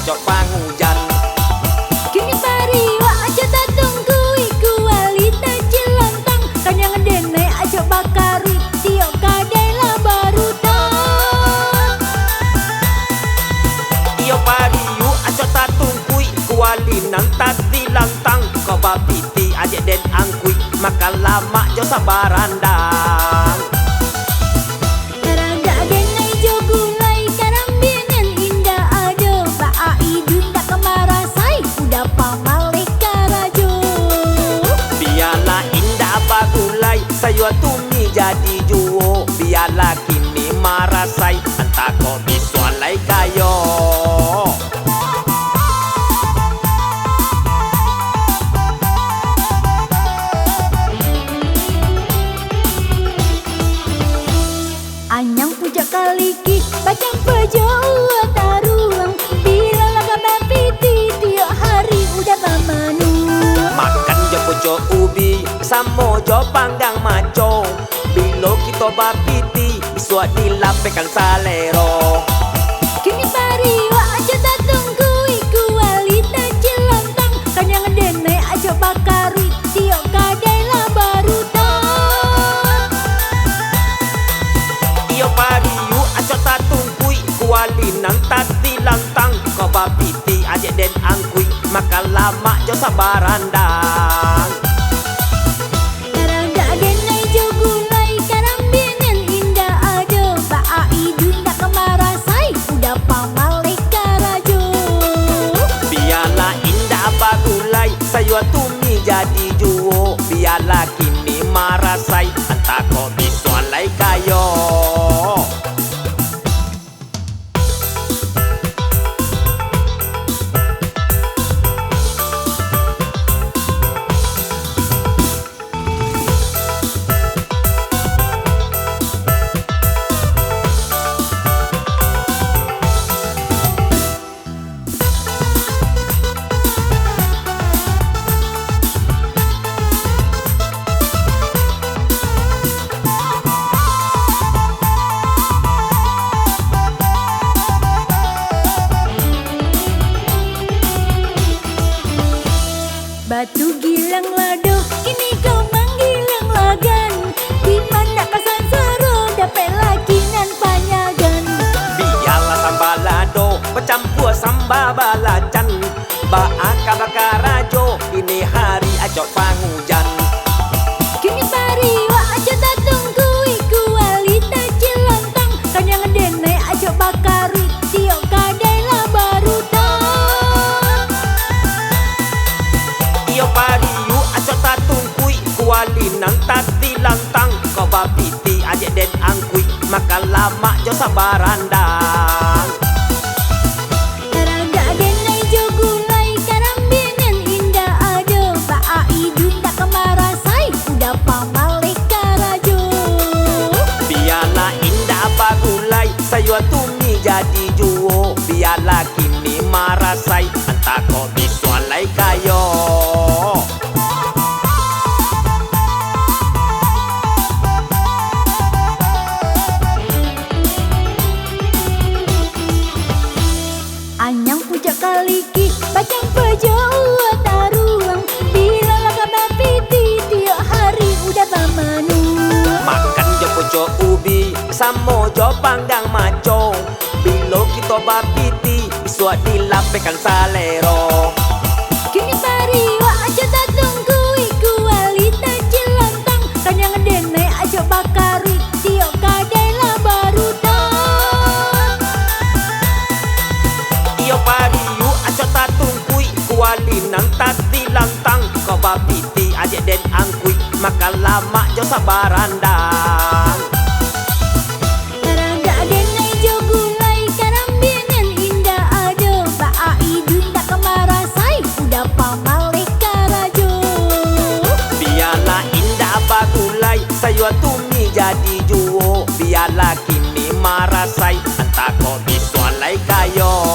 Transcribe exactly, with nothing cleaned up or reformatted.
Cok pangujan. Kini pariwak ajo tatungkuik, kuali tajilantang, kanyang denai ajo bakaruik, tiok kadai lah barutang. Iyo pariwak ajo tatungkuik, kuali nan tajilantang, ko bapiti ajak den angkuik, makan lamak jo sabarandang. Taragak denai jo gulai, karambia nan indak ado, baa iduik indak ka marasai, udah pamaleh karajo. Bialah indak bagulai, sayua tumi jadi juo, bialah kini marasai, antah kok bisuak lai kayo. Anyang pucak kaliki, bacampua jo uwa taruang. Bilo lah ka bapiti, tiok hari udah bamanuang. Makan jo pucuk ubi, samo jo panggang maco. Bilo kito bapiti, bisuak dilapehkan salero. Kini pariwak ajo tatungkuik, kuali tajilantang, kanyang denai ajo bakaruik, tiok kadai lah barutang. Iyo pariwak ajo tatungkuik, kuali nan tajilantang, ko bapiti ajak den angkuik, makan lamak jo sabarandang. Taragak denai jo gulai, karambia nan indak ado, baa iduik indak ka marasai, udah pamaleh karajo. Bialah indak bagulai, sayua tumi jadi juo, bialah kini marasai, antah kok bisuak lai kayo. Batu gilang lado, kini ko manggilang lagan. Di ma ndak ka sansaro, dapek laki nan panyagan. Bialah samba lado, bacampua samba balacan. Baa ka bakarajo, kini hari acok pangujan. Kini pariwak ajo tatungkuik, kuali tajilantang, kanyang denai ajo bakaruik, tiok kadai lah barutang. Iyo pariwak ajo tatungkuik, kuali nan tajilantang, ko bapiti ajak den angkuik, makan lamak jo sabarandang. Taragak denai jo gulai, karambia nan indak ado, baa iduik indak ka marasai, udah pamaleh karajo. Bialah indak bagulai, sayua tumi jadi juo, bialah kini marasai, antah kok bisuak lai kayo. Anyang pucak kaliki, bacampua jo uwa taruang. Bilo lah ka bapiti, tiok hari udah bamanuang. Makan jo pucuk ubi, samo jo panggang maco. Bilo kito bapiti, bisuak dilapehkan salero. Kini pariwak ajo tatungkuik, kuali tajilantang, kanyang denai ajo bakaruik, tiok kadai lah barutang. Iyo pariwak ajo tatungkuik, kuali nan tajilantang, ko bapiti ajak den angkuik, makan lamak jo sabarandang. Taragak denai jo gulai, karambia nan indak ado, baa iduik indak ka marasai, udah pamaleh karajo. Bialah indak bagulai, sayua tumi jadi juo, bialah kini marasai, antah kok bisuak lai kayo.